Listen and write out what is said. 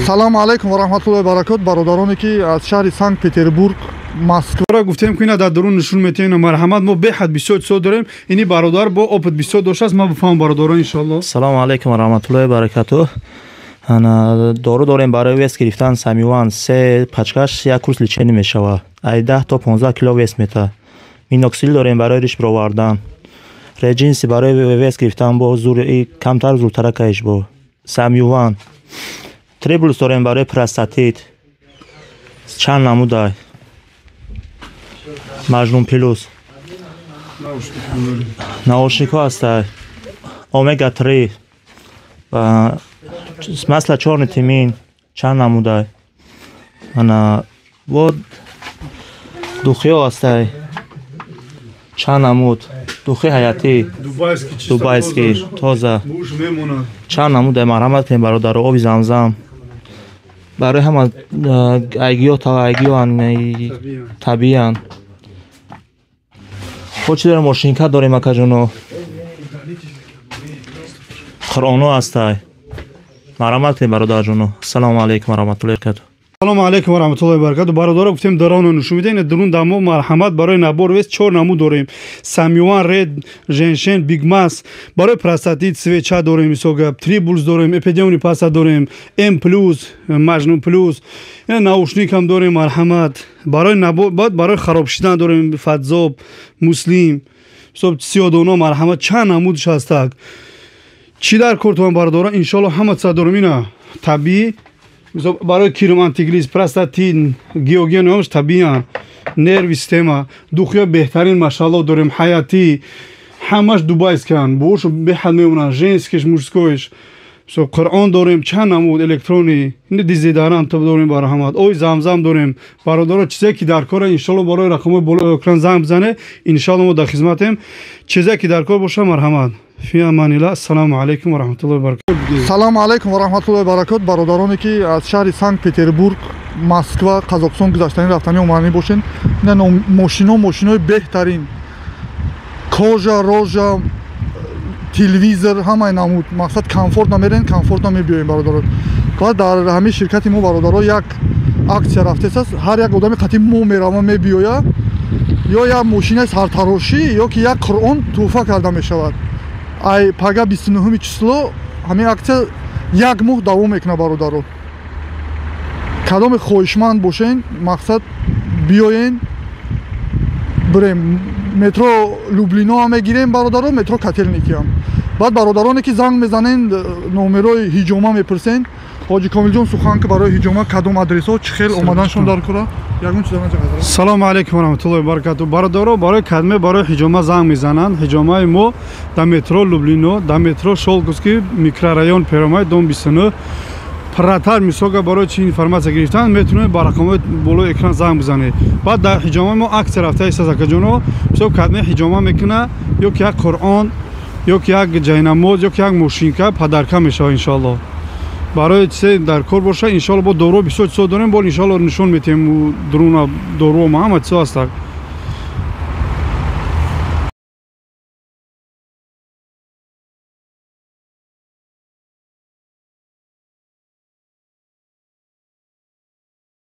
Салому алайкум ва раҳматуллоҳи баракот, бародароне ки аз шаҳри Санкт Петербург, Москва. Гуфтем ки ина дар дурун нишон метиҳем. Марҳамат, мо беҳад бисёр чизо дорем. Ини бародар бо опыт бисёр доштааст, ман бифаҳмам, бародарон, иншоалло. Салому алайкум ва раҳматуллоҳи баракатуҳ. Дору дорем барои вес гирифтан, Самюван, се пачкаш як курс лечение мешавад, ай 10 то 15 кило вес мета. Миноксидил дорем барои риш бировардан, Реджинси барои вес гирифтан, бо зур камтар зуртаракаиш, бо Самюван. Трибулус дорем барои простатит, чанд намудай, Маҷнун плюс, наушникҳо ҳастай, омега 3, масло чёрный тмин, чанд намудай. Ана бо духиҳо ҳастай, чанд намуд, духи ҳаятӣ, дубайский, тоза, чанд намудай. Марҳамат кунем, бародаро. Оби Замзам барои ҳама, айгиё, айгиёан, табииян. Хо чӣ дорем? Мошинка дорем, акаҷоно, Қуръоно ҳастай. Марҳамат кунем, бародарҷоно. Ассалому алайкум ва раҳматуллоҳи баракату. Салому алайкум ва раҳматуллоҳи баракату. Бародаро, гуфтем, дароно нишон медиҳем, дурун дамо. Марҳамат, барои набор вес чор намуд дорем: Самюван, Ред, Женшен, Бигмас. Барои простатит свеча дорем, мисол гап, Трибулс дорем, эпидемни паста дорем, М плюс, Маҷнун плюс, наушник ҳам дорем. Марҳамат, барои набор, баъд барои хароб шидан дорем Фатзоб, Муслим, сиёдоно. Марҳамат, чанд намудш ҳастак. Чӣ дар кортон, бародарон? Иншоалло, ҳама чиза дорем. Ина табиӣ, барои кирм, антиглиз, простатин, гиоген, ҳамаш табииян, нерви система. Духиё беҳтарин, машаалло, дорем, ҳаятӣ, ҳамаш дубайскан, бошу беҳад мемонанд, женскиш, мужскойш. Қуръон дорем, чанд намуд, электрони, дезодорант дорем. Барҳамат, ои Замзам дорем. Бародаро, чизе ки дар кора, иншоалло, барои рақамҳои болои экран занг бизане, иншоалло, мо дар хизматем. Чизе ки дар кор боша, марҳамат. Фи аманилла, ассалому алайкум ва раҳматуллоҳи баракату. Салому алайкум ва раҳматуллоҳи баракот, бародароне ки аз шаҳри Санкт Петербург, Москва, Қазоқистон гузаштанӣ, рафтанӣ, омаданӣ бошен. Ина мошино, мошинои беҳтарин, кожа, рожа, телевизор, ҳамаи намуд. Мақсад, комфортно мерен, комфортно мебиёем, бародаро. Баъд дар ҳамин ширкати мо, бародаро, як аксия рафтесаст: ҳар як одами қатъи мо мерава, мебиёя, ё як мошинаи сартарошӣ, ё ки як Қуръон тӯҳфа карда мешавад. Ай пага 29-уми число ҳамин аксия як моҳ давом мекунад. Бародаро, кадоме хоҳишманд бошен, мақсад, биёен, бирем. Метро Люблиноам мегирем, бародаро, метро Котельникиам. Баъд бародароне ки занг мезанен, номерои ҳиҷома мепурсен, ҳоҷи Комилҷон, сухан ки барои ҳиҷома кадом адресҳо, чӣ хел омаданшон дар кора, ягон чиз. Салому алайкум варахматуллоҳи баракату. Бародаро, барои кадме барои ҳиҷома занг мезананд, ҳиҷомаи мо дар метро Люблино, дар метро Щёлковский, микрорайон Первомай, дом 29. Пурратар, мисолга, барои чи информатсия гирифтан метавонед ба рақамҳои болои экран занг бизанед. Баъд дар ҳиҷомаи мо аксия рафта истаз, акаҷоно. Мисол, кадме ҳиҷома мекуна, ё ки як Қуръон, ё ки як ҷайнамоз, ё ки як мошинка подарка мешавад, иншоалло. Барои чизе дар кор боша, иншоалло, бо дору бисёр чизо дорем, бо иншоалло нишон метиҳем. Дуруна доруо ма ҳама чизо ҳастак.